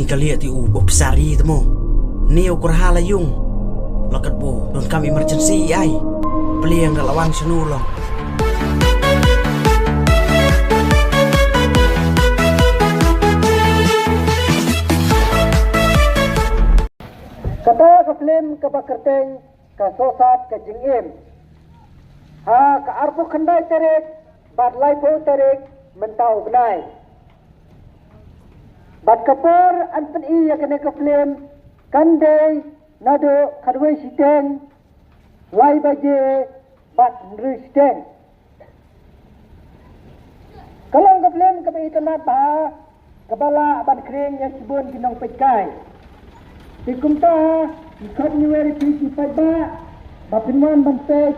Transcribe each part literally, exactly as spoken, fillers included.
Ka lieh te u ba psari te mo. Ne u kurha la yung. La kat bo don kam emergency ai. Pliang ka la wan shanu long. Kata ka film kaba kyrteng Ka Sohsat Ka Jingim. Ha ka arphew khyndai tarik bad laiphew tarik mynta u bnai. Bad ka por yn pyni ïa kane ka film kan dei naduh khatwei shiteng, lai baje bad hynriew shiteng. Ka long ka film kaba itynnad bha, kaba lah ban khring ïa shibun ki nongpeitkai. Te kumta, ngi khot ngi wer ïa phi ki paidbah ba phin wan ban peit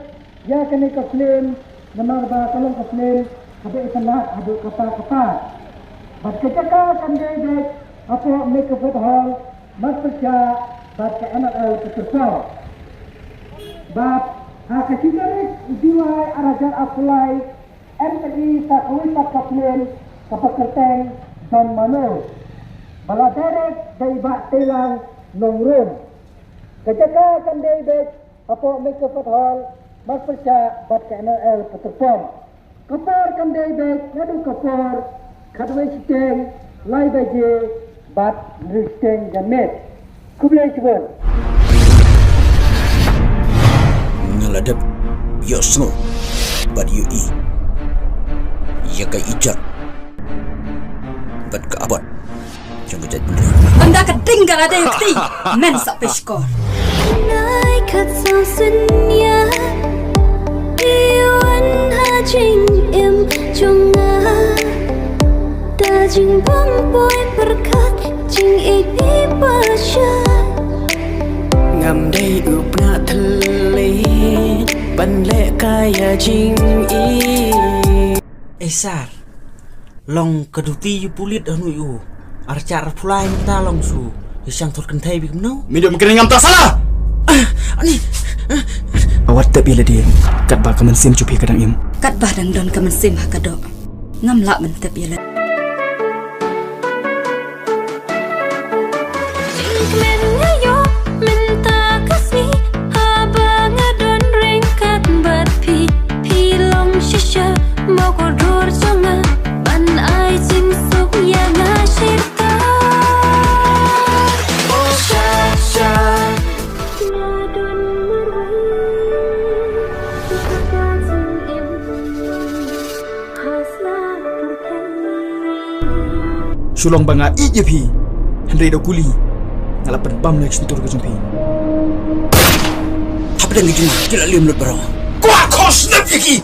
ïa kane ka film, namar ba ka long ka film kaba itynnad haduh katta katta. Bad ka jaka kan dei beit hapoh Mekford Hall, Marpyrshah bad ka N R L Petrol Pump. Bad ha ka shi tarik u July ar hajar arphew lai, yn pyni sa kawei pat ka film kaba kyrteng Don Mano, ba la direct da i Bah Teilang Nongrum. Ka jaka kan dei beit hapoh Mekford Hall, Marpyrshah bad ka N R L Petrol Pump. Ka por kan dei beit naduh ka por khatwei shiteng, lai baje bad hynriew shiteng janmiet. Khublei shibun. Nga la dep ïohsngew bad ïohi ïa ka ijot bad ka abot jong ka jaitbynriew. Ynda ka ding ka la dei ha kti, men sa pyrshah. Nai kat sa sunya, i wan ha jingim jong nga. Da jingbym poi pyrkhat jingïeit phi ba sha. Ngam dei u pnah thylliej ban leh kai ïa jingïeit. Ei sir, long ka duty ïa u pulit hangne u. Ar hajar arphew lai mynta long shu ïa shang thot kynthei bik mno. Me dei me kren ngam ta sala. Ah, ani. Ah. Wat tep ïa lade katba ka mynsiem jong phi ka dang im. Katba dang don ka mynsiem ha ka doh, ngam lah ban tep ïa lade. Kmen nga ïoh mynta ka sngi, haba nga don ryngkat bad phi. Phi long shisha ma kordor jong nga, ban ai jingsuk ïa nga shirta. Oh sha sha. Nga don marwei. Shu long ba nga ïeit ïa phi, hynrei da u kuli nga la pynbam ïa ka shyntur ka jong phi. Hapdeng ka jingma ki la lem lut baroh. Kwah khos nep ïa ki.